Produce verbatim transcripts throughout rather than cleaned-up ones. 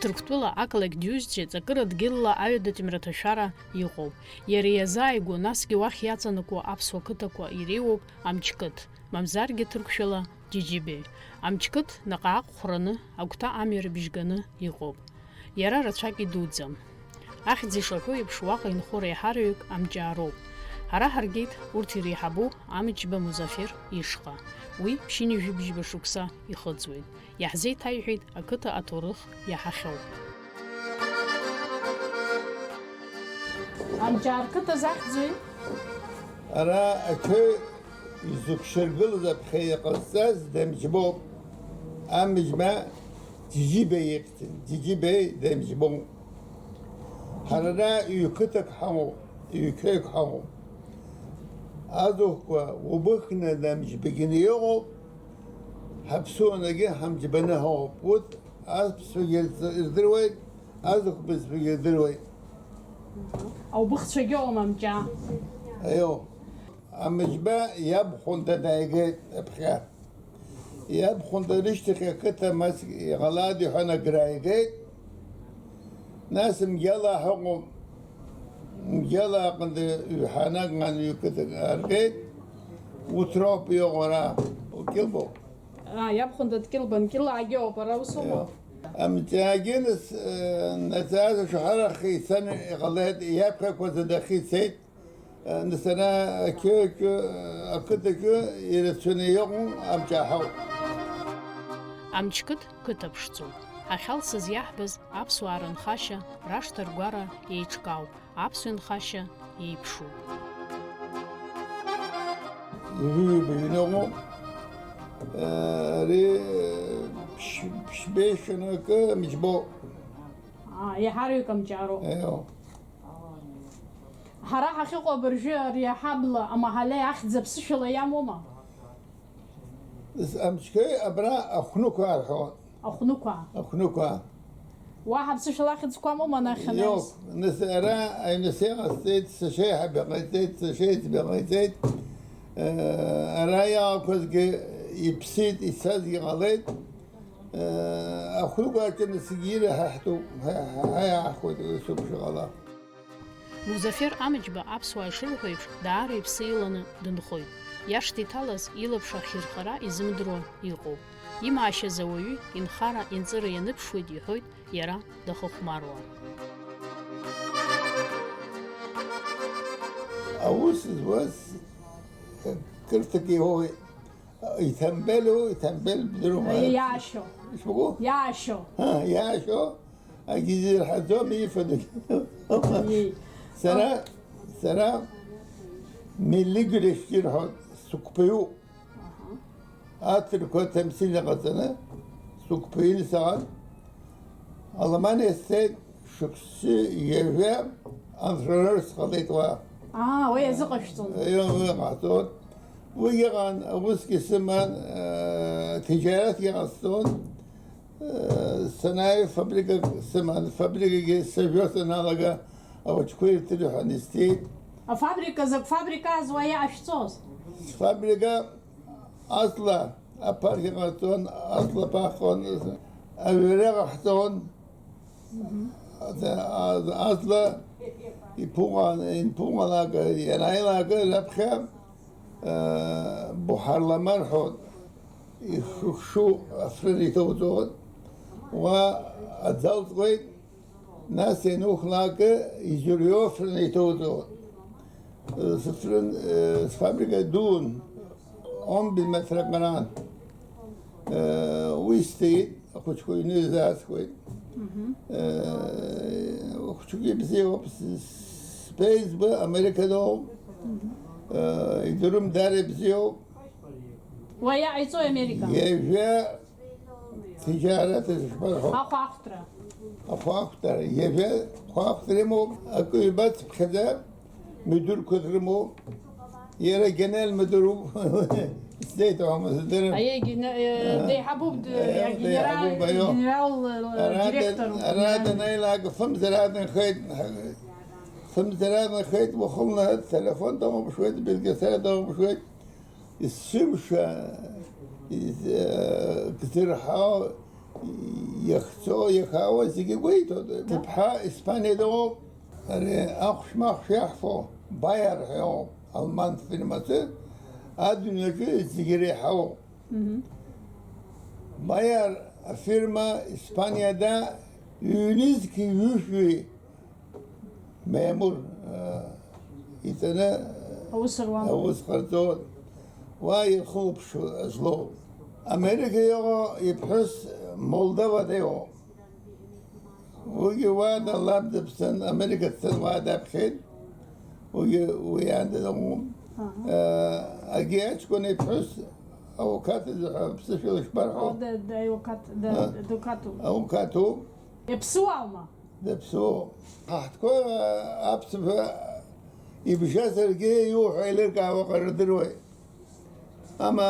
Ҭырқәтәыла ақалақь Џьозџьа ҵакыра дгьылла аҩадатәи мраҭашәара иҟоуп. Иара иазааигәоу, насгьы уахь иаҵанакуа аԥсуа қыҭақәа иреиуоуп Амҷкыҭ, мамзаргьы ҭырқәшәала Џьиџьибеи. Амҷкыҭ наҟ-ааҟ хәраны, агәҭа амҩа рыбжьганы иҟоуп. Иара рацәак идуӡӡам. Ахьӡ ишаҳәо еиԥш, уаҟа инхо реиҳараҩык Амҷаароуп. Ҳара ҳаргеит урҭ иреиҳабу Амҷба Музафер ишҟа. Уи ԥшьынҩажәи бжьба шықәса ихыҵуеит. Иаҳзеиҭаиҳәеит ақыҭа аҭоурых иаҳахьоу. Амҷаар қыҭа захьӡуи? Ара ақыҭа изықәшьаргылаз аԥхьа иҟазҵаз Дамџьбоуп. Амҷба Џьиџьибеи ихьӡын, Џьиџьибеи Дамџьбоуп. Ҳара ара ҩ-қыҭак ҳамоуп, ҩ-қьоук ҳамоуп. Аӡахәқәа Убыхны Дамџьбагьы иҟоуп, ҳаԥсуанагьы Ҳамџьбаны ҳауп. Урҭ аԥсуагьы рдыруеит, аӡахә бызшәагьы рдыруеит. Аубыхцәагьы ыҟоума Амҷаа? Аио. Амҷба иабхәында дааигеит аԥхьа. Иабхәында рышьҭахь ақыҭа маҷк иҟалааит иҳәан аграа игеит. Нас Мгьалаа ҳаҟоуп. Мгьалаа аҟынтәи ҩ-ҳанак ан ҩ-қыҭак ааргеит. Урҭ роуп иҟоу ара. Кьылбоуп. А, иабхәында Кьылба, Кьылаагьы ауп, ара ус ыҟоуп. Амҷаагьы нас, э, наӡаӡа шәаҳарахха ицан иҟалеит, иаԥхьақәа зынӡахьы ицеит. Э, нас ара ақьоуаҿы, э, ақыҭаҿы ирацәаны иҟоу Амҷаа ҳауп. Амҷкыҭ қыҭа ԥшӡоуп. Ҳахьалсыз иаҳбаз аԥсуаа рынхашьа, рашҭа-ргәара еиҿкаауп. Аԥсуа инхашьа еиԥшуп. Ҩажәи ҩба иҩны ыҟоуп. Ари ԥшь-, ԥшьбеишәа акы Мыџьбоуп. Аа, иаҳараҩык Амҷаароуп. Еио. Ҳара ҳахьыҟоу абыржәы ари аҳабла амаҳалеи ахьӡ аԥсышәала иамоума? Амҷқәеи абра ахәнықәа рҳәон. Ахәнықәа? Ахәнықәа. Уаҳа аԥсышәала ахьӡқәа амоума анахь анаҩс? Иоуп, нас ара аҩны сеиҟасҵеит, сашьеиҳаб иҟаиҵеит, сашьеиҵб иҟаиҵеит. Э, ара иаақәазгьы иԥсит, ицазгьы ҟалеит. Э, ахәнықәа аҿы насгьы ираҳаҳтәуп, ҳа, ҳа, ҳаиаахоит, ус ауп шыҟала. Музафер Амҷба аԥсуаа ишырҳәо еиԥш, даара иԥсы иланы дынхоит. Иашҭа иҭалаз илаԥш ахьирхара изымдыруа иҟоуп. Имаашьаз ауаҩы инхара, инҵыра ианыԥшуеит, иҳәоит иара дахыхәмаруа. Аус зуаз кырҭак иҳәоит. Иҭамбелу, иҭамбел бдырума? Иаашьо. Ишԥаҟоу? Иаашьо. А, иаашьо. Агьизырҳаӡом, ифадагь. Иеи. Сара, сара милли гәырҩашьҭ ирҳәо сықәԥаҩуп. Аҭырқәа ҭамсил иҟаҵаны сықәԥаҩны саауан. Аламан исцеит, шықәсы ҩажәа антренер сҟалеит уа. Аа, уи иазыҟашәҵон. Уи, уи ҟаҵон. Уигьы ыҟан, аусгьы сыман, э, ҭиџьараҭгьы ҟасҵон. Э, санааи фабрикак сыман, фабрикагьы сажәо саналага, ахәыҷқәа ирҭырҳәан исҭеит. Афабрика закә фабриказ уа иаашәҵоз? Сфабрика Аҵла аԥаргьы ҟарҵон, аҵла ԥаҳҟон, аҩра ҟаҳҵон. Аҵ-, аҵ-, аҵла иԥуҟан, инԥуҟалак, ианааилак раԥхьа, э, Буҳарламан ҳәа ихәшәу афрын иҭоуҵон, уа аӡалҵуеит. Нас ианухлакы, изурҩо афрын иҭоуҵо. Сыфрын, э, сфабрика дуун, омбин метрак ҟаран. Э, уи сҭеит, ахәыҷқәа ҩны изаасхуеит. Мгм. Э, ахәыҷқәагьы бзиоуп, с-, с-, сԥеиҵба Американоуп. Мгм. Э, идурым дара бзиоуп. Уа иаҟаиҵои Америка? Ҩажәа Ҭиџьараҭ зышԥарҳәо? Ахәаахәҭра. Ахәаахәҭра. Ҩажәа хәаахәҭра имоуп, акы ҩба цыԥхьаӡа мыдурқәак рымоуп. Иара Генел мыдуруп. Сзеиҭоумызт, дырым. Аиеи, гене-, э, Аио. Деиҳабуп, д-, Аио, иагенерал-, деиҳабуп, аио. Генерал, э, ара директор. Дан-, ара данаилак, фымзар аанхеит. Фымзар аанхеит, уахынла телефон дауԥшуеит, Белгесара дауԥшуеит. Есымша, из-, э, гзырҳау, Иахьцо, иахьаауа зегьы гәеиҭоит. Иԥҳа Испаниа дыҟоуп. Ари ахәшә-махәшә иаҳфо Bayer ҳәа иҟоуп, алман фирмаҿы, адунеиаҿы зегьы реиҳауоуп. Мгм. Bayer афирма Испаниада ҩнызқьи ҩышәи мемур, э, иҵаны, э, Аус руан. Аус ҟарҵо, уа ихылаԥшуа злоу. Америка иҟоу иԥҳәыс Молдовада иҟоуп. Уигьы уа лаб дыԥсан, Америка дцан, уа даԥхьеит. Уигьы уи иаанда дыҟоуп. Аҳа. Э, агьи аҷкәын иԥҳәыс Аукаҭ ҳәа ԥсышәала ишԥарҳәо? О, да, да, Аукаҭ, да, А? Дукату. Аукаҭу. Иаԥсуааума? Даԥсуоуп. Ҳаҳҭқәа, э, аԥсуаа ибжьазаргьы иуҳәо еилыркаауа ҟара рдыруеит. Ама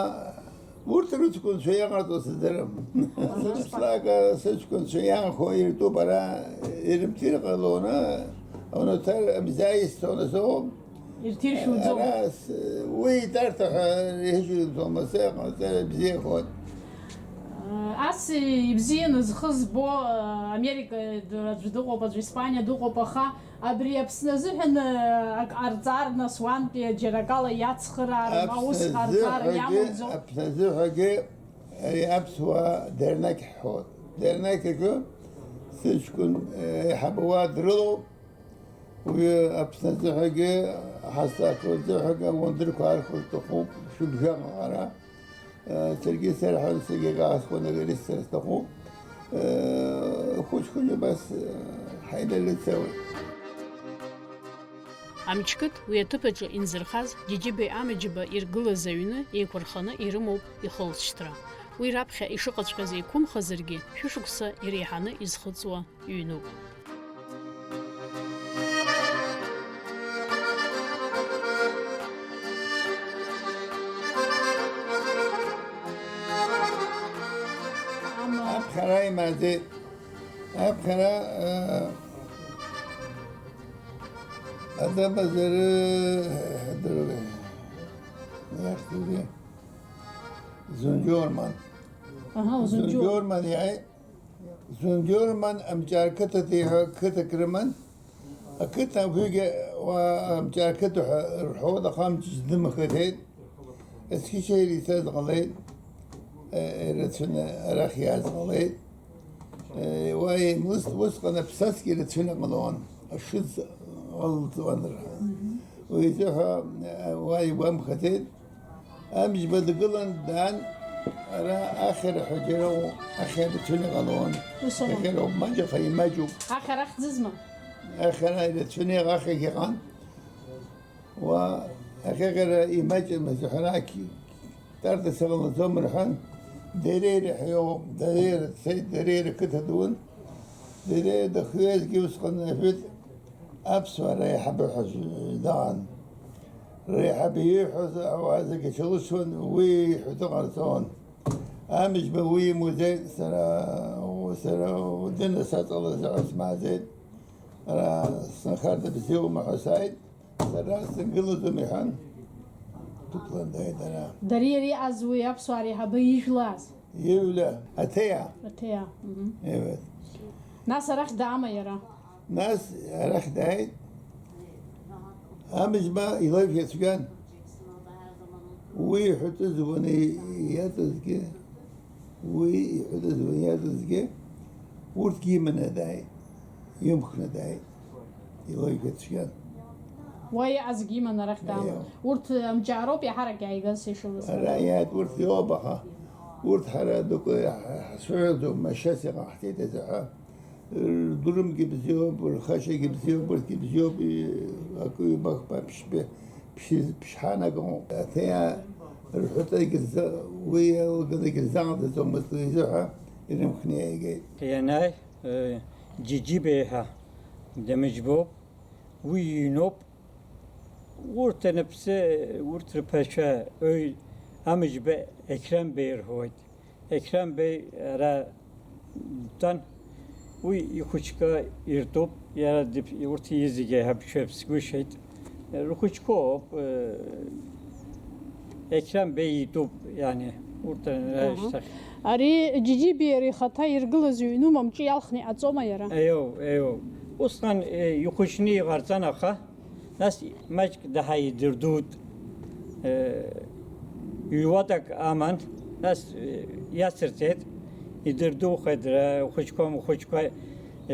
урҭ рыҷкәынцәа иаҟарҵо сыздырам. Аха, сыԥслага сыҷкәынцәа иаанхо иртәуп ара, ирымҭир ҟалоны, аунаҭар амза исҭоны сыҟоуп. Ирҭиршәуӡом. Ара с-, уи итарҭа ҳәа иҳәыжьымҭома, сыҟаҵара бзиахоит. Ас ибзианы зхы збо, Америка аӡә дыҟоуп, аӡә Испаниа дыҟоуп, аха абри Аԥсны азыҳәан, ак ҟарҵар, нас, уантәи џьара акала иацхыраара, ма ус Аԥсны ҟарҵар азыҳәагьы, иамуӡо? Аԥсны азыҳәагьы ари аԥсуаа дернеқь ҳҳәоит. Дернеқь аҿы сыҷкәын, еиҳабы уа дрылоуп. Уи Аԥсны азыҳәагьы, ҳасҭақәа рзыҳәагьы ауандырқәа архәар сҭахуп, шәыбжьаҟа ара. Саргьы сарҳәон, саргьы акы аасхәон, ари сара сҭахуп. Хәыҷ-хәыҷ абас ҳаилалыцауеит. Амчқыҭ уи аҭыԥ аҿы инзырхаз Џьыџьыбеи Амыџьба иргылаз аҩны еиқәырханы ирымоуп ихылҵшьҭра. Уи раԥхьа ишыҟаҵәҟьаз еиқәымхазаргьы, шәышықәса иреиҳаны изхыҵуа ҩнуп. Аԥхьара имааӡеит. Аԥхьара, э, адабазары, э, дыр-, иахьӡузеи? Зунџьорман. Аҳа, Зунџьор-, Зунџьорман иааи-, Зунџьорман Амҷар қыҭа ҳәа қыҭак рыман. Ақыҭа абригьы уа Амҷар қыҭа ҳәа рҳәоит, аха амч злымхыҭеит. Есқьыча ирицаз ҟалеит, э, ирацәаны арахь иааз ҟалеит. Э, уа еимлыст, усҟан аԥсадгьыл ирацәаны иҟалон, ашыӡ ҟалҵуан рҳәан. Уи изыҳәа, э, уа игәамхаӡеит. Амыџьба дгылан, даан, ара ахьара ҳәа џьара ыҟоуп, ахьара рацәаны иҟалон. Ус аума? Ахьара ауп, маҷ, аха имаҷуп. Ахьара ахьӡызма? Ахьара ирацәаны иҟан, ахьагь иҟан. Уа, ахьара имаҷым азы ҳәарак, Тартас иҟалаӡом рҳәан, Дереира ҳәа иҟоуп, Дереира дцеит, Дереира қыҭа дуун. Дереира дахьҩеизгьы усҟан иҳәеит, аԥсуаа реиҳабы ҳәа даан. Реиҳабы ииҳәоз ауаа зегьы ачалышьуан, уи ииҳәоз ҟарҵон. Амыџьба уи имуӡеит, сара, сара дына саҵала заҳәа смааӡеит. Ара сынхарҭа бзиоума ҳәа сааит. Сара сынгылаӡом, иҳәан, дәықәлан дааит ара. Дариа иҟаз уи аԥсуаа реиҳабы ижәлаз? Ижәла, Аҭеиа. Аҭеиа, мгм. Ивет. Нас арахь даама иара? Нас арахь дааит. Амыџьба илаф иацәгьан. Уи иҳәатәыз уаны иаҵазгьы. Уи иҳәатәыз уи иаҵазгьы, урҭгьы иманы дааит, имхны дааит, илоуҳәа цәгьан. Уа иҟазгьы иман арахь даама. Аио. Урҭ амҷаароуп иаҳарак иааигаз сеишылыз. Ара иааит, урҭ иоуп, аха урҭ ҳара дукы ҳацәыҳәаӡом, машьас иҟаҳҵеит азы ҳәа. Рдурымгьы бзиоуп, рхашьагьы бзиоуп, урҭгьы бзиоуп, и-, акы ҩбахԥа ԥшьбе-, ԥшьи-, ԥшьҳанак ыҟоуп. Аҭеиа рҳәатәы егьырза-, уи иалганы егьырзааӡаӡомызт, уи изыҳәа ирымхны иааигеит. Ианааи, э, Џьиџьибеи ҳәа дамыџьбоуп, уи иҩноуп. Урҭ анапсы, урҭ рԥацәа, ой, Амыџьба Еқьран Беи рҳәоит. Еқьран Беи ара дтәан, уи ихәыҷқәа иртәуп, иара дып-, урҭ зегьы аҳәаԥшьаҩ ԥсгәышьеит. Рхәыҷқәоуп, э, Еқьран Беи итәуп, иани, урҭ Аҳа. Рышьҭахь. Ари Џьиџьибиа иара ихаҭа иргылаз ҩнума, амҿы иалхны иҟаҵома иара? Еиу, еиу. Усҟан, е, ихәыҷны иҟарҵан, аха нас маҷк даҳа идырдут. Е, ҩуадак аман, нас, е, иацырҵеит, идырдухеит, ра-, хәыҷқәа, мхәыҷқәа,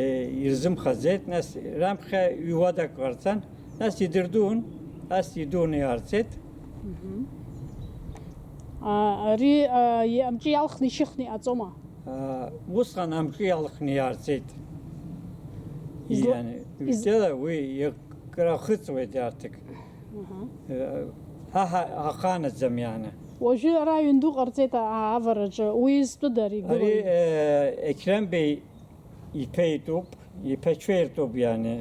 е, ирзымхаӡеит, нас раԥхьа ҩуадак ҟарҵан, нас идырдун, ас идуны иаарҵеит. Мгм. А, ари, а, и-, амҿы иалхны ишьыхны иҟаҵома? А, усҟан амҿы иалхны иаарҵеит. Изла-, Иан-, из- Ҩдала уи икрахыҵуеит арҭык. Аҳа. Э, ҳа ҳа-, ҳаханаӡам иааны. Уажәы ара ҩынду ҟарҵеит а-, а-, авараҿы, уи изтәыда ари Ари, игылоу? Э, Еқьрем Беи иԥа итәуп, иԥацәа иртәуп, иани,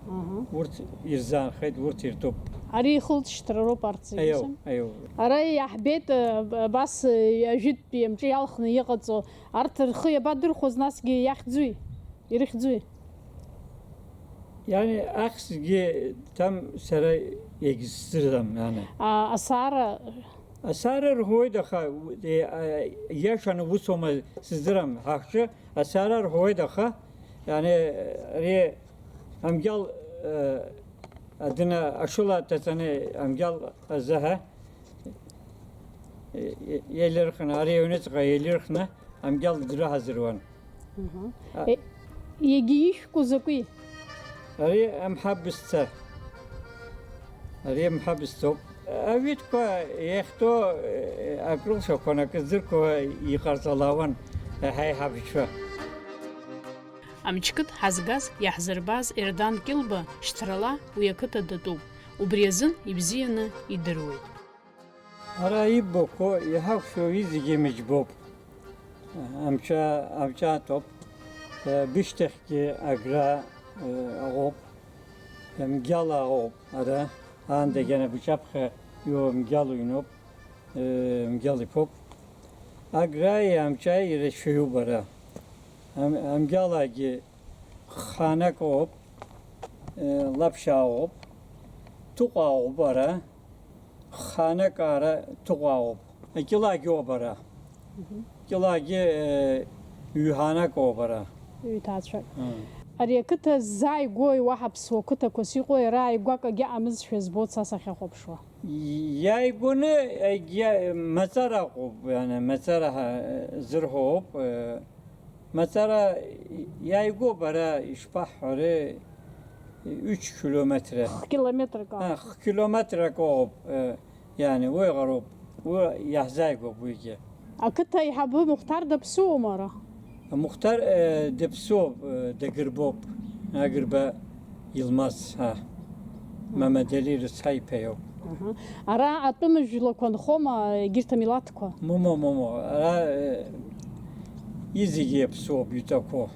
Аҳа. Урҭ ирзаанхеит, урҭ иртәуп. Ари ихылҵшьҭра роуп арҭ зегьы Аиу, зын. Аиу. Ара иаҳбеит, э, абас, э, ажәытәтәи амҿы иалхны иҟаҵо, арҭ рхы иабадырхәоз насгьы иахьӡуи? Ирыхьӡуи? Иани ахьӡгьы ҭам сара егьсыздырам, иани. А, асаара Асаара рҳәоит, аха, э, а, иашаны усоума сыздырам, ҳахҿы асаара рҳәоит, аха, иани, ари амгьал, э, адына ашыла ҭаҵаны амгьал азыҳәа, э, э, еилырхны, ари аҩныҵҟа еилырхны амгьал дрыҳазыруан. Мгм. А- Е, егьа ишәку закәи? Ари амҳабысҭа. Ари амҳабысҭоуп. Аҩытәқәа иахьтәоу, э, акрылшақәан, акы здырқәа иҟарҵалауан, э, ҳаиҳабацәа. Амчқыҭ ҳазгаз, иаҳзырбаз Ердан Кьылба шьҭрала уи ақыҭа датәуп. Убри азын ибзианы идыруеит. Ара иббақәо, иҳақәшәо зегьы мыџьбоуп. Амҿа, амҿатәоуп. Бышьҭахьгьы Агра, э, аҟоуп. Мгьала аҟоуп. Ара, аандагьы анапыҿаԥхьа иоуа Мгьал иҩноуп. Э, Мгьал иԥоуп. Аграи амҿаи ирацәаҩуп ара. Ам-, Амгьалагьы ханак ыҟоуп, э, лаԥшьа ыҟоуп, Ҭыҟәа ыҟоуп ара, ханак ара Ҭыҟәа ыҟоуп. Кьылагьы ыҟоуп ара. Мгм. Кьылагьы, э, ҩ-ҳанак ыҟоуп ара. Ҩ-ҭаацәак. М. Ари ақыҭа ззааигәои уаҳа ԥсуа қыҭақәас иҟои, ара ааигәак агьаҟамызшәа збоит са сахьахәаԥшуа. Иааигәаны, егьа-, мацара ыҟоуп, иани, мацара ҳа-, зырҳәо ыҟоуп, э, Мацара иааигәоуп, ара ишԥаҳҳәари, ҩышә километр. Хә километрак ауп. А, хә километрак ыҟоуп, э, иани, уи ыҟароуп, уи иаҳзааигәоуп уигьы. Ақыҭа аиҳабы Мухтар даԥсуоума ара? Мухтар, э, даԥсуоуп, э, дагырбоуп, Агырба Илмаз, ҳа. Мамадали рыцҳа иԥа иоуп. Аҳа. Ара атәым жәлақәа нхома, егьырҭ амилаҭқәа? Момо, момо. Ара, э, изегьы иаԥсоуп, иҭаху.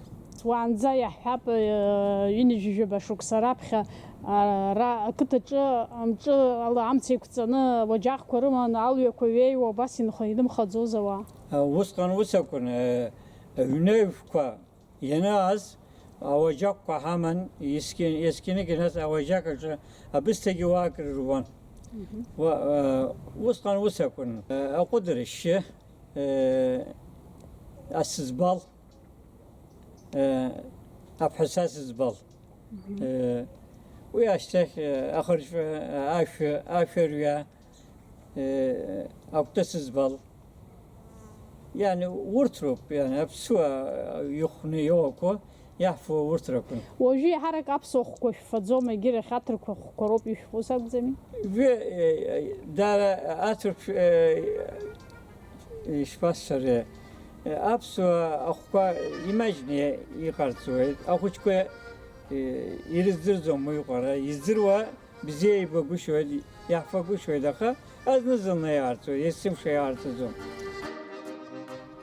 Уаанӡа иаҳҳәап, э, ҩынҩажәижәаба шықәса раԥхьа, ара ақыҭаҿы амҿы ала амца еиқәҵаны, уаџьаҟқәа рыман, алҩақәа ҩеиуа, убас инх-, инымхаӡоз ауаа. А, усҟан ус акәын, э, аҩнеҩқәа Ианааз, ауаџьаҟқәа ҳаман, есқьы-, есқьынагьы нас ауаџьаҟ аҿы абысҭагьы уаак рыруан. Мгм. Уа-, э, усҟан ус акәын, э, аҟәыд рышьшьы, э, асызбал, э, аԥҳәыс асызбал. Мгм. Э, уи ашьҭахь, э, ахыршәы, ашәы, ашәырҩа, Э, акәтысызбал. Иани, урҭ роуп, иани, аԥсуа ихәны иоуақәо, иаҳфо урҭ ракәын. Уажәы еиҳарак аԥсуа хәқәа шәфаӡом, егьырахь аҭырқәа хәқәа роуп ишәфо, ус акәӡами? Уи, э, дара аҭырқә, э, ишԥасҳәари, э, аԥсуа ахәқәа имаҷны иҟарҵоит, ахәыҷқәа, э, ирыздырӡом уи ҟара, издыруа Бзиа ибагәышьоит, иаҳфагәышьоит, аха азны-зынла иаарҵоит, есымша иаарҵаӡом.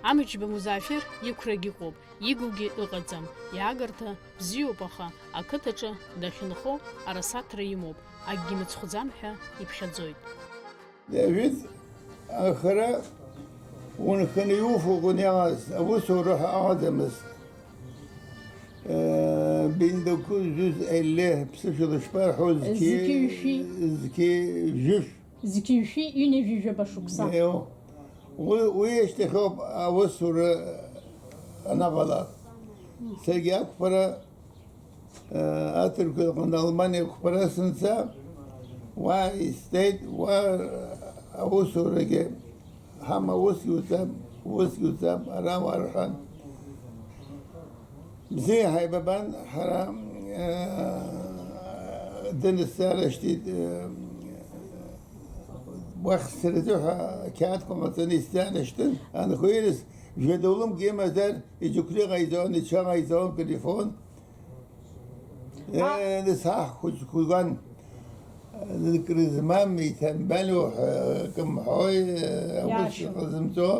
Амыџьба Музафер иқәрагь ыҟоуп, игугьы ыҟаӡам, иаагарҭа бзиоуп, аха ақыҭаҿы дахьынхо арасаҭра имоуп, акгьы мыцхәӡам ҳәа иԥхьаӡоит. Иажәит, ахара унханы иуфо акәын иааз, аусура ҳәа ыҟаӡамызт. Э, биндаку зуз элле, ԥсышәала шԥарҳәо, зқьи, зқьи жәшәи. Зқьи жәшәи. Зқьи жәшәи ҩынҩажәижәаба шықәса. Еио. Уи, уи ашьҭахьоуп аусура анавала. Саргьы ақәԥара, э, аҭырқәа рҟны Алманиа ақәԥара санца, уа исҵеит, уа аусурагьы ҳама, усгьы уҵап, усгьы уҵап, ара уарҳәан. Бзиа ҳаибабан, ҳара, э, дынасзаарышьҭит, э, уахь сразы ҳәа ақьаадқәа маҵаны исзаарышьҭын, анхаҩырас жәадоулымк имазар, иџьықәреи ҟаиҵон, ича ҟаиҵон, телефон. Э, нас ҳа ҳхәыҷқәаган, э, крызмам, иҭамбалу ҳәа, кымҳәои, э, аус иашоу. Ҟазымҵо.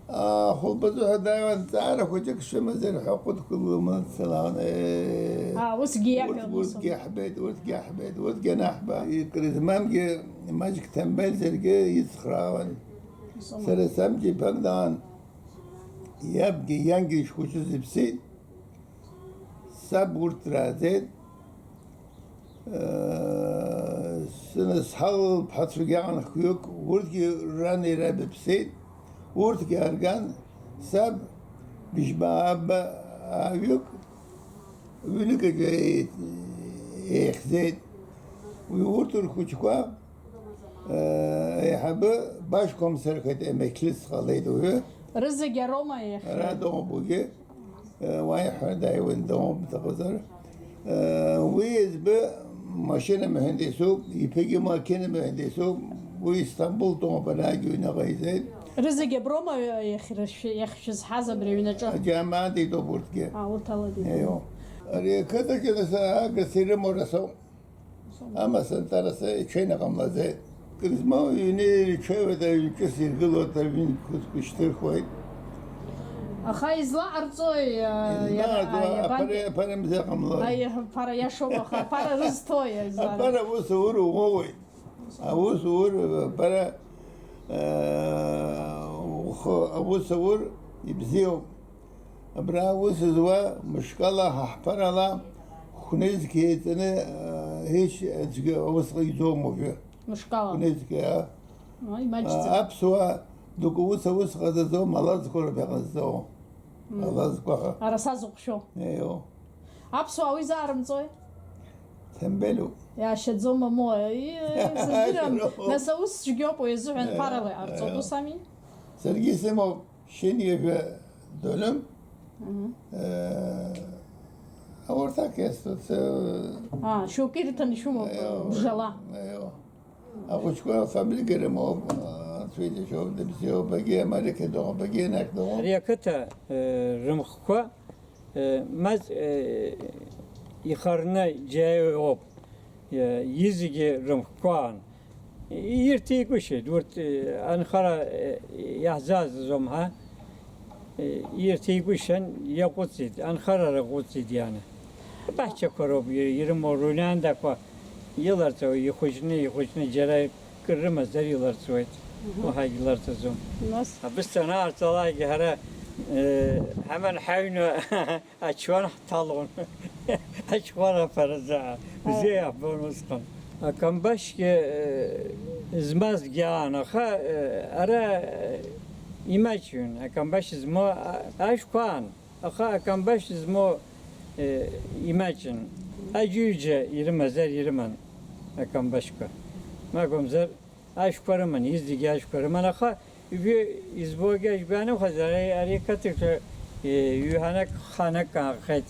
Ахәылбазыҳәа дааиуан, ҵаара хәыҷык шәымазар ҳәа ҟәыдкыланы дцалан, э, А, усгьы урҭ, иаҳәон, ус. Урҭгьы ҳбеит, урҭгьы ҳбеит, урҭгьы анаҳба. Икрызмамгьы маҷк ҭамбалзаргьы ицхраауан. Ус аума? Сара саб џьабак даан, иабгьы иангьы ишхәыҷыз иԥсит. Саб урҭ рааӡеит. Сынасҳал ԥҳацәгьа ҟан хҩык, урҭгьы рани раби ԥсеит, урҭгьы аарган, саб быжьба ааба ааҩык ҩныкаҿы еихьӡеит. Уи урҭ рхәыҷқәа, еиҳабы башқәамсырхеит, емеклис ҟалеит уажәы. Рызегь ароума иахьа? Ара дыҟоуп уигьы. Уа иҳәара дааиуан, дыҟоуп, дыҟазар. Уи еиҵбы машьына мҳәандесуп, иԥагьы макьына мҳәандесуп, уи Истамбултәоуп, арагьы ҩныҟа изеит. Рызегь аброума иахьрышәы-, иахьшәызҳаз абри аҩнаҿы? Аџьамаат итәоуп урҭгьы. А, урҭ ала дитәуп. Еио. Ари ақыҭаҿы нас агас ирымоу расоуп. Амасантараса иҽеины ҟамлаӡеит. Крызмал иҩны ирҽеиуеит, аҩнҿыс иргылоит, аҩнқәа шьҭырхуеит. Аха излаҟарҵои, а, иара, излаҟарҵо, а, иабантәи-, аԥара, аԥара мза ҟамлоит. Аи, аԥара иашоуп, аха аԥара рызҭои, излар-? Аԥара аус аур уӷәӷәоит. Аус аур, аԥара, а, ухы, аус аур ибзиоуп. Абра аус зуа мышкала ҳаҳԥарала хәнызқь еиҵаны, а, ҳеч аӡәгьы аус ҟаиҵом уажәы. Мышкала. Хәнызқь, а. А, имаҷӡам. А, аԥсуаа дук ус аус ҟаҵаӡом, алаӡқәа рыԥхьаҟа зҵоу. Мм. Алаӡқәа ҳәа. Араса зыҟәшәо. Еио. Аԥсуаа уи заарымҵои? Ҭембелуп. Иаашьаӡом, мамоу, и, и, сыздырам. Ашьароуп. Нас аус цәгьоуп, уи азыҳәан, еио, ԥарала иҟарҵоит, еио. Ус ами? Саргьы исымоуп. Шьыни жәа дольым. Мгм. Э, а вот так я с-, с-, А, шьоукы ирыҭаны ишәымоуп, э, бжала. Э, ахәыҷқәа афабрика рымоуп, а, анцәа иџьашьоуп, дыбзиоуп, агьи амарика дыҟоуп, агьи анахь дыҟоуп. Ари ақыҭа, э, рымхқәа, э, маҷ, э, ихарны џьа иоуп. Изегьы рымхқәаан. Ирҭеигәышьеит, урҭ, анхара иаҳзааӡаӡом ҳәа, ирҭеигәышьан, иаҟәыҵит, анхара рыҟәыҵит иана. Абаҳчақәа роуп ирымоу, рулиандақәа иларҵауа, ихәыҷны, ихәыҷны, џьара кыр рымазар иларҵуеит, Мгм. Уаҳагь иларҵаӡом. Нас? Абысҭа анаарҵалакгьы ҳара, э, ҳаман ҳаҩны Ачуан ҳҭалон. Ачуан аԥаразаа. Бзиа иаҳбон усҟан. Акамбашьгьы, э, змазгьы аан, аха, э, ара, э, имаҷҩын. Акамбашь змоу, а, ашәқәа аан, аха акамбашь змоу, э, имаҷын. Аџьҩыџьа ирымазар ирыман акамбашьқәа. Макәымзар, Ашәқәа рыман, изегьы ашәқәа рыман, аха ижәы избогьы ажәбаанымхаз, ари, ари ақыҭаҿы, е, ҩ-ҳанак, ханак аахеит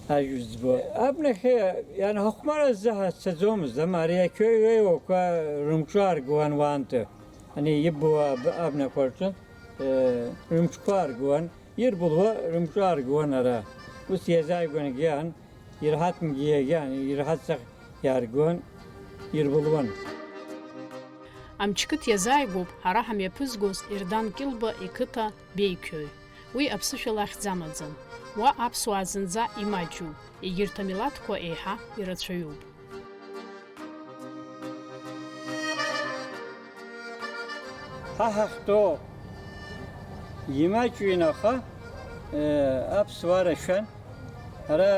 ажәа збо. Абнахь, е, ианҳахәмар азы ҳацаӡомызт, ама ари ақьоуеиуақәа рымҿы ааргауан уаантәы. Ани иббо аб-, абнақәа рҿы, е, рымҿқәа ааргауан, ирбылуа рымҿы ааргауан ара. Ус иазааигәангьы аан, Ирҳаҭнгьы иагьан, ирҳаҭ сахь иааргон, ирбылуан. Амчқыҭ иазааигәоуп ҳара ҳамҩаԥызгоз Ердан Кьылба иқыҭа Беиқьои. Уи аԥсышәала ахьӡ амаӡам. Уа аԥсуаа зынӡа имаҷҩуп, егьырҭ амилаҭқәа еиҳа ирацәаҩуп. Ҳа ҳахьтәоу имаҷҩын, аха, э, аԥсуаа рашәан, ара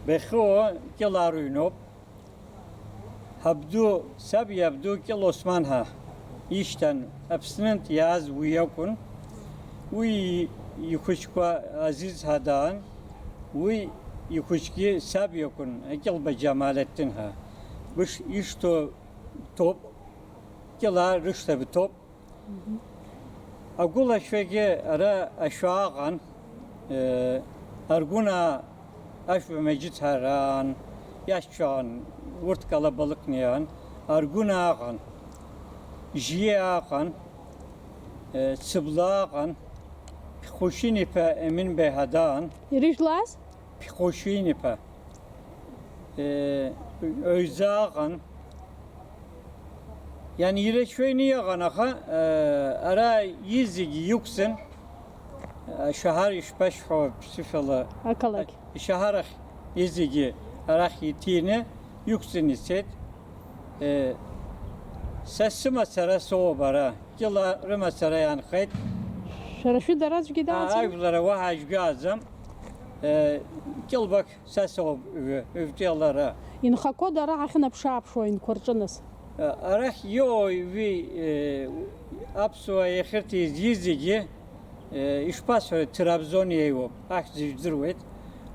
Бехыо Кьыла арҩноуп. Ҳабду, саб иабду Кьыла Осман ҳа. ишьҭан, Аԥснынтә иааз уи иакәын. Уи ихәыҷқәа Азиз ҳәа даан, уи ихәыҷгьы саб иакәын, Кьылба Џьамалеттин ҳәа. Быш ишҭо ҭоуп, Кьыла рышҭа бҭоуп. Агәылашәагьы ара ашәаа ыҟан, э, Аргәынаа ашәа Меџьыҭ ҳәа раан, иашьцәа ыҟан, урҭ калабалыкны иаан, Аргәынаа ыҟан, Жьиаа ыҟан, э, Цыблаа ыҟан, Хәышин-иԥа Емин-беи ҳәа даан. Ирыжәлаз? Ԥхьхәышәи-иԥа, э, ҩӡа ыҟан. Иан ирацәаҩны иҟан, аха, э, ара изегьы иқәҵан, ашәаҳар ишԥашәҳәо ԥсышәала, ақалақь. Ишәаҳарахь изегьы арахь иҭины иқәҵан ицеит. Э, са сымацара соуп ара, Кьыла рымацара иаанхеит. Шәара шәыда араӡәгьы А, дааӡам? Ажәлара уаҳа аӡәгьы ааӡам. Э, Кьылбак са соуп, ҩ-, ҩтәылара. Инхақәоу дара ҳахьынаԥшы-ааԥшуа аҩнқәа рҿы нас? Э, арахь иоуи, э, аԥсуа иахьырҭиз зегьы, э, ишԥасҳәари, Ҭырабзон иеиуоуп, ахьӡ ижәдыруеит,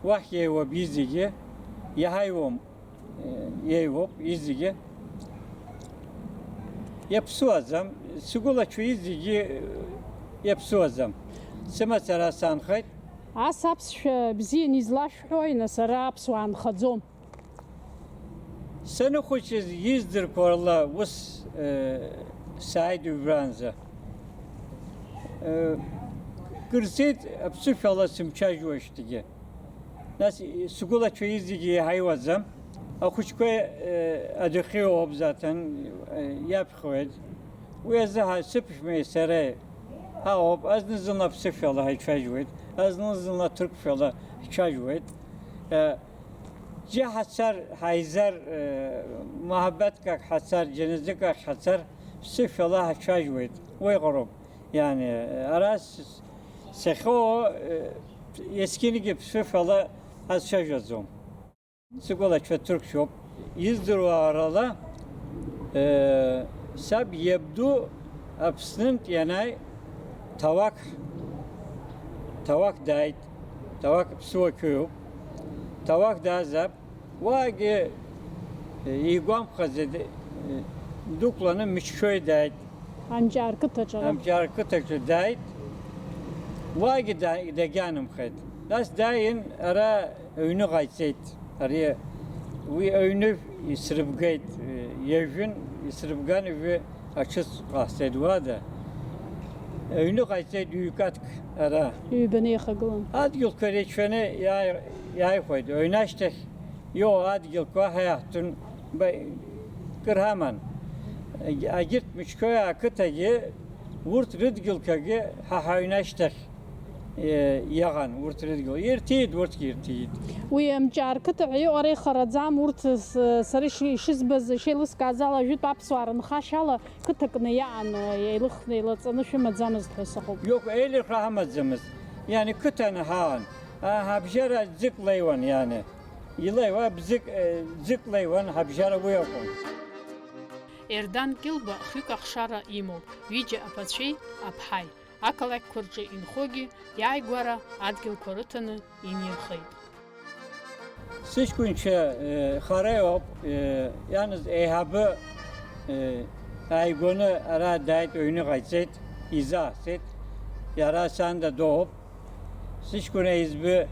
уахь иеиуоуп изегьы, иаҳа иуам. Еиуоуп, изегьы. Иаԥсуаӡам, сгәылацәа изегьы иаԥсуаӡам. Сымацара саанхеит. Ас аԥсшәа бзианы излашәҳәои, нас, ара аԥсуаа нхаӡом? Саныхәыҷыз издырқәо рыла ус, э, сааит ҩбраанӡа. Э, кыр цеит аԥсышәала сымчажьуашьҭгьы. Нас сгәылацәа изегьы иаҳаиуаӡам. Ахәыҷқәа, э, адәахьы иоуп заҭан, э, иаԥхьоит. Уи азы ҳа-, сыԥшәмеи сареи ҳаоуп, азны-зынла аԥсышәала ҳаицәажәоит, азны-зынла аҭырқәшәала ҳцәажәоит. Э, џьа ҳацар, ҳаизар, э, муҳаббатк ахь ҳацар, џьанаӡык ахь ҳацар, ԥсышәала ҳацәажәоит. Уи ҟароуп. Иани, ара с-, сахьоу, э, есқьынгьы ԥсышәала ҳазцәажәаӡом. Сыкәалачва ҭырқәшәоуп. Издыруа арала, э, саб иабду Аԥснынтә ианааи, Ҭауақ, Ҭауақ дааит. Ҭауақ ԥсуа қьоуп. Ҭауақ даазаап. Уаагьы, э, игәамԥхаӡа д-, э, дықәланы Мычқьои дааит. Амҷаар қыҭаҿы ара. Амҷаар қыҭаҿы дааит. Уаагьы да-, дагьаанымхеит. Нас дааин, ара аҩныҟа ицеит. Ари, уи аҩны исрыбгеит, э, иажәын, исрыбган, ҩы аҽыҵ ҟасҵеит уада. Аҩныҟа ицеит ҩ-каҭк ара. Ҩбаны иахагылан. Адгьылқәа рацәаны иааи-, иааихәеит. Аҩны ашьҭахь иоуа адгьылқәа ҳа иаҳҭон, ба-, кыр ҳаман. Егь-, агьырҭ Мычқьои ақыҭагьы, урҭ рыдгьылқәагьы ҳа ҳаҩны ашьҭахь, е, иаҟан, урҭ рыдгьыл. Ирҭиит, урҭгьы ирҭиит. Уи Амҷаар қыҭа ҳәа иҟоу ара ихараӡам, урҭ с-, сара иши-, ишызбаз, ишеилыскааз ала, жәытә аԥсуаа рынхашьала қыҭакны иаан, еилыхны, еилаҵаны шәымаӡамызт ҳәа сыҟоуп. Иоуп, еилырхра ҳамаӡамызт. Иани қыҭаны ҳаан. А, ҳабжьара ӡык леиуан, иани. Илеиуа бзык, э, ӡык леиуан, ҳабжьара уи акәын. Ердан Кьылба хҩык ахшара имоуп, ҩыџьа аԥацәеи аԥҳаи. Ақалақьқәа рҿы инхогьы иааигәара адгьылқәа рыҭаны инирхеит. Сыҷкәынцәа, э, хара иоуп, э, ианыз еиҳабы, э, ааигәаны ара дааит, аҩныҟа ицеит, изаҳҵеит. Иара Санда дууп. Сыҷкәын аизбы,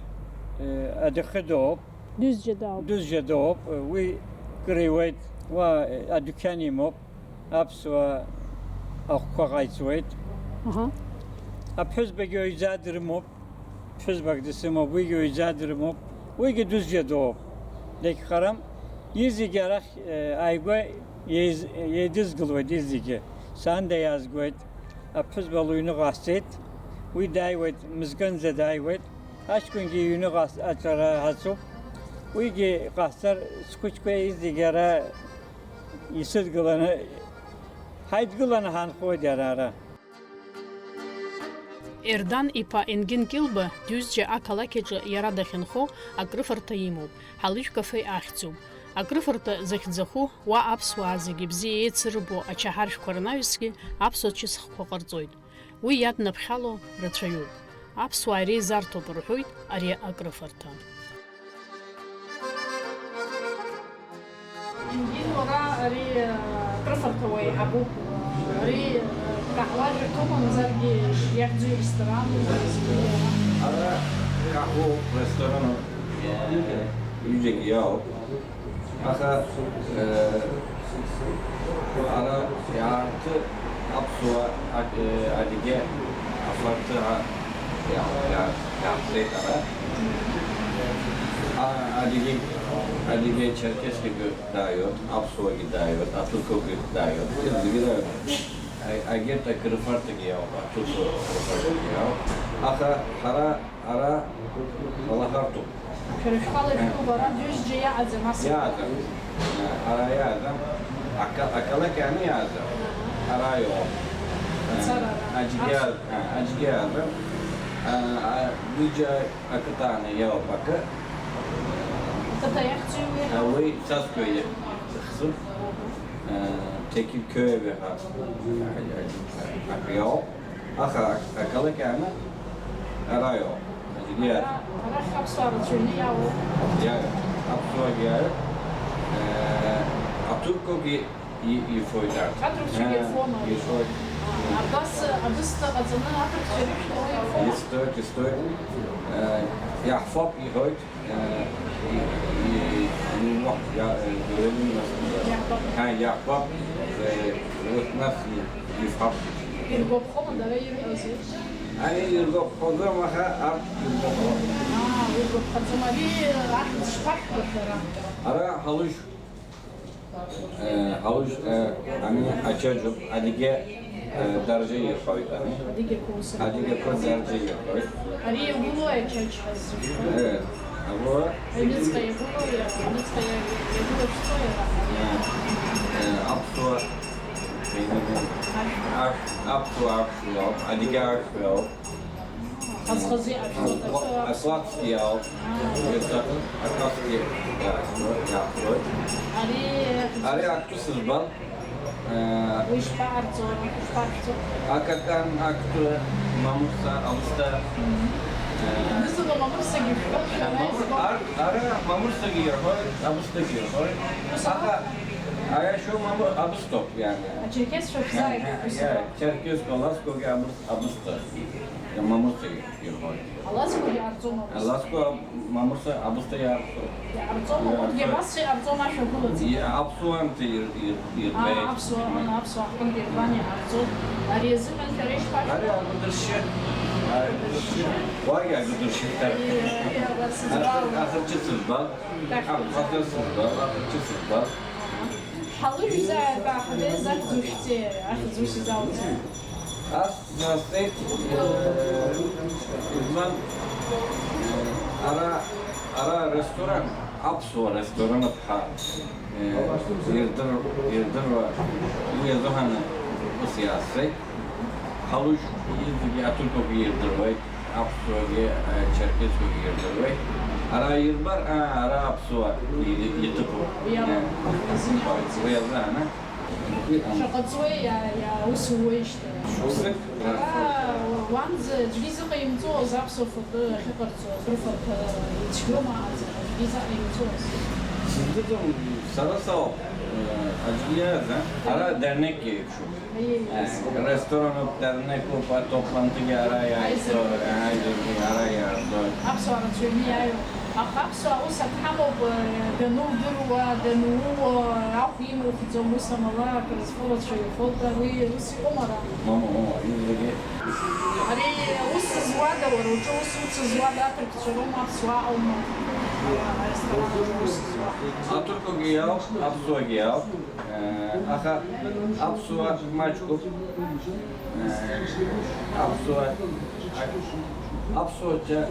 э, адәахьы дууп. Дузџьа дууп. Дузџьа дууп. Уи кыр иуеит. Уа, э, адәқьан имоуп. Аԥсуа ахәқәа ҟаиҵуеит. Аҳа. Аԥҳәызбагьы ҩӡа дрымоуп. Ԥҳәызбак дсымоуп, уигьы ҩӡа дрымоуп. Уигьы дузџьа дууп. Дагьхарам. Изегьы арахь, э, ааигәа еиз-, еидызгылоит изегьы. Санда иаазгоит. Аԥҳәызба лыҩны ҟасҵеит. Уи дааиуеит, мызкынӡа дааиуеит. Аҷкәынгьы иҩны ҟас-, аҿара ҳацуп. Уигьы ҟасҵар, схәыҷқәа изегьы ара исыдгыланы, ҳаидгыланы ҳаанхоит иара ара. Ердан иԥа Енгин Кьылба Дузџьа ақалақь аҿы иара дахьынхо акрыфарҭа имоуп, Ҳалыжә кафе ахьӡуп. Акрыфарҭа захьӡаху, уа аԥсуаа зегьы бзиа еицырбо ачаҳаршәқәа рнаҩсгьы аԥсуа чысхқәа ҟарҵоит. Уи иаднаԥхьало рацәаҩуп. Аԥсуаа иреизарҭоуп рҳәоит ари акрыфарҭа. Ингин, уара ари, э, акрыфарҭа уеиҳабуп. Ари, э, каҳуажәырҭоума, мамзаргьы иахьӡу иресторан? Ара каҳуоуп, ресторануп. Ҩыџьагьы иоуп. Аха, э, ара иаарты аԥсуа, ад-, э, адыгьы афарты ҳәа иа-, иа-, иаарҵеит ара. А, адыгьы, адыгьы, черкесгьы дааиуеит, аԥсуагьы дааиуеит, аҭырқәагьы дааиуеит. Зегьы дааиуеит. А-, агьырҭ акрыфарҭагьы иауп, аҭырқәа рыфарҭагьы иауп. Аха ҳара Ара алаҳартуп. Шәара шәхала ишәтәуп, ара ҩыџьа иаҟаӡам, ас? Иаҟаӡам. Ара иаҟаӡам. Ака-, акалақь аны иаҟаӡам. Ара иоуп. Мацара ара. Аџьгьы Аԥсуа. Иаҟ-, а, аџьгьы иаҟаӡам. А, а, ҩыџьа ақыҭа аны иоуп акы. Ақыҭа иахьӡу уи? А, уи Цасқьоу ихьӡуп. А, Текил Киоев ҳәа. Акы иоуп. Аха акалақь аны ара иоуп, аӡәгьы иаӡам. Ара, арахь аԥсуаа рацәаҩны иаауоуп. Иа-, аԥсуаагьы иааҩ-, э, аҭырқәагьы и-, ифоит арҭ. Аҭырқәцәагьы Э, ирфома? Ирфоит. А, абас абысҭа ҟаҵаны аҭырқәцәа ирышәҭо уи ирфома? Ирфоит, ирфоит. Э, иаҳфап иҳәоит. Э, и, и, ну, я, э, говорю, у нас, Иаҳбап. А, иаҳбап, э, вот нас и, и в папке. Иргәаԥхома дара ирҳәозеи? Ани иргәаԥхаӡом, аха арҭ иргәаԥхоит. Аа, иргәаԥхаӡом. Ари ахьӡ шԥашәҳәо шәара? Ара ҳалыжь, э, ҳалыжь, э, ани ачаџьуп, адыгьы, э, даржа ирҳәоит, ани. Адыгьақәа ус рҳәоит. Адыгьақәа даржа ирҳәоит. Ари иагәылои ачаџь? Э, або. Аҩныҵҟа иагәылоу, аҩныҵҟа иа-, иагәылашәҵои иара? Э, э, аԥсуа, ашә, ашә, аԥсуа ашә иоуп, адыгьы ашә иоуп. Хаз-хазы иашәҵоит, ашәуа. Аклаԥсгьы иоуп. Аа. Ирҭаху аклаԥсгьы иаҳҵоит, иаҳҵоит. Ари, ари актәы сызбан. Уи шԥаҟарҵо, ишԥаршәҵо? Акакан, актәы, мамырса, абысҭа. Мгм. Э, дызыҟоу мамырсагьы шәҳәоит, э, шәара мамыр-, изгоит. Ар-, ара мамырсагьы ирҳәоит, абысҭагьы ирҳәоит. Ус ауп? Аха, аиашоу мамы-, абысҭоуп, иани. Ачерқьесцәа шәзааигәоуп, ус ауп? Иа, Черкесскәа, Лазқәагьы абыс-, абысҭа. Мамырсагьы ирҳәоит. Алазқәагьы иҟарҵом абысҭа. Алазқәа мамырса абысҭа иаарҵоит. Иҟарҵома? Иаарҵоит. Урҭгьы абас иҟарҵом, ашәа гылаӡом. Иа-, аԥсуа анҭ ир-, ир-, ирбеит. Аа, аԥсуа, аа, аԥсуа ҳҟынтә ирбан иҟарҵоит. Ари азыҳәан шәара ишԥашәҳәо? Ари агәдыршьы. Агәдыршьы. Уагьы агәдыршьы. Иа-, иа-, иа-, сыӡбала. Ахырчы сыӡбал. Ахырчы сыӡбал, ахырчы сыӡбал. Ҳалыжәзааит, аҳ-, аҳәса захьӡу шәҵеи, ахьӡ ус изалҵи? Ас Здравствуйте. Э, Иван, э, ара, ара ресторан, аԥсуа ресторан ҳәа, э, ирдыр-, ирдыруа, уи азыҳәан ус иаасҵеит. Ҳалыжь иҵегьы аҭырқәагьы ирдыруеит, аԥсуагьы, э, черкесқәагьы ирдыруеит. Ара ирбар, а, ара аԥсуа и-, иҭыԥуп. Уи ала, э, уи азыҳәан, а? Шаҟа ҵуеи, иа-, иа-, ус ууеижьҭеи? Шықәсык. Ара уанӡа аӡәгьы изыҟаимҵоз аԥсуа фатәы ахьыҟарҵо, акрыфарҭа ицәгьоума аӡ-, аӡәгьы изыҟаимҵоз? Сыздыруам, сара соуп, э, аӡәгьы иааз, а? Ара дернекгьы еиԥшуп. Аиеи. Э, рестораноуп, дернекуп, атоплантәгьы ара иааиртуеит, аизаргьы. Аизаргьы ара иааиртуеит. Аԥсуаа рацәаҩны иааиуеит. Аха аԥсуаа ус ак ҳамоуп, э, данудыруа, данууо, ахә имухӡом, ус амала акрызфо рацәаҩхоит, уи ус иҟоума ара? Мама, мама, издыруеит. Ари ус зуада, уара уҿы ус, ус зуада, аҭырқәцәа роума, аԥсуаа аума? Аресторан аҿы ус зуа? Аҭырқәагьы иауп, аԥсуагьы иауп. Э, аха аԥсуа маҷқәоуп. Э, аԥсуа, аԥсуа ҷа-,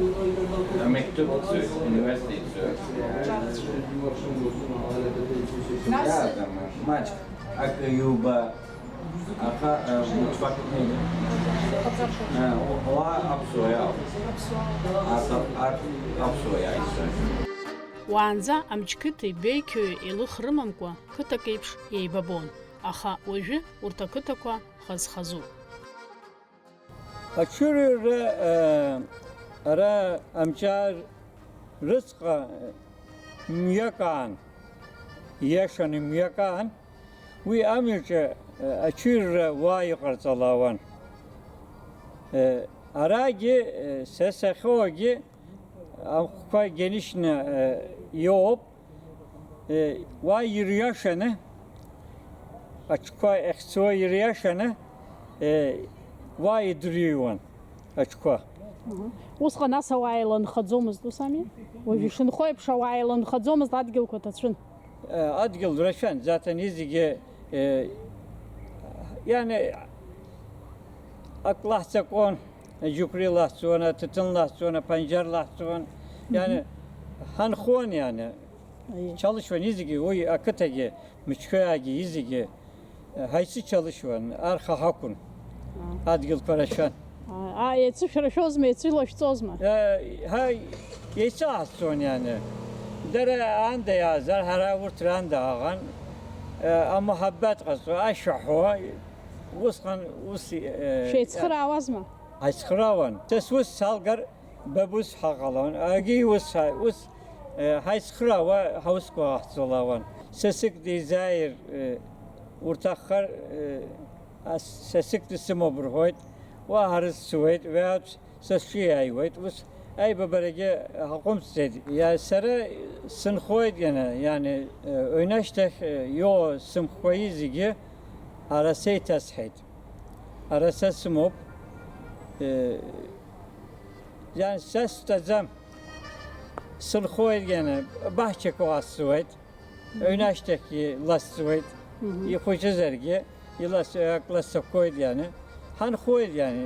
мектеб цоит, университет цоит. Нас иаадама, маҷк, акы иуба, аха, э, фактны, э, уа аԥсуа иауп. Аԥсуа. Ас-, ар-, аԥсуа иааит. Уаанӡа Амҷқыҭи Беқьоуи еилых рымамкәа қыҭак еиԥш еибабон, аха уажәы урҭ ақыҭақәа хаз-хазуп. Аҽырҩра, э, ара Амҷаа рыцҟа, э, мҩак аан, ииашаны мҩак аан, уи амҩаҿы, э, аҽырҩра уа иҟарҵалауан. Э, арагьы, э, са сахьоугьы, Амхқәа Генишьна, э, иоуп. Э, уа ирҩашаны, аҽқәа ахьцо ирҩашаны, э, уа идырҩуан аҽқәа. Мгм. Усҟан ас ауаа еиланхаӡомызт, ус ами? Уажә ишынхо еиԥш ауаа еиланхаӡомызт, адгьылқәа ҭацәын. Э, адгьыл рацәан, заҭан изегьы, э, иани, ак лаҳҵақәон, аџьықәреи лаҳҵуан, аҭаҭын лаҳҵуан, аԥанџьар лаҳҵуан. Иани, ҳанхон, иани. Аиеи. Ҳчалышьуан изегьы, уи ақыҭагьы, Мыҷқәеиаагьы изегьы, э, ҳаицычалышьуан, арха ҳақәын, адгьылқәа рацәан. А, а, еицышәарашәозма, еицылашәҵозма? Э, ҳа еицаҳасҵон, иани. Дара аанда иаазар, ҳара урҭ раанда ҳаҟан. Э, амуҳаббат ҟазҵо, ашәа ҳәо, усҟан ус, э, Шәеицхыраауазма? Ҳаицхыраауан. Са сус салгар, ба бус ҳаҟалон. Агьи ус ҳа-, ус, э, ҳаицхыраауа ҳаусқәа ҟаҳҵалауан. Сасык дизааир, э, урҭ аххар, э, ас-, сасык дсымоуп рҳәоит. Уа ҳарызцуеит, уи аус са сҿы иааиуеит. Ус аибабарагьы ҳаҟәымҵӡеит. Иа-, сара сынхоит иана, иани, э, уҩны ашьҭахь, э, ио сымхқәа изегьы ара сеиҭасҳәеит. Ара са сымоуп. Э, Иан, са стәаӡам. Сынхоит иан, баҳчақәа ласҵуеит. Мгм. Аҩны ашьҭахьгьы ласҵуеит. Мгм. Ихәыҷызаргьы, илас-, ак ласақәоит иан. Ҳанхоит иан.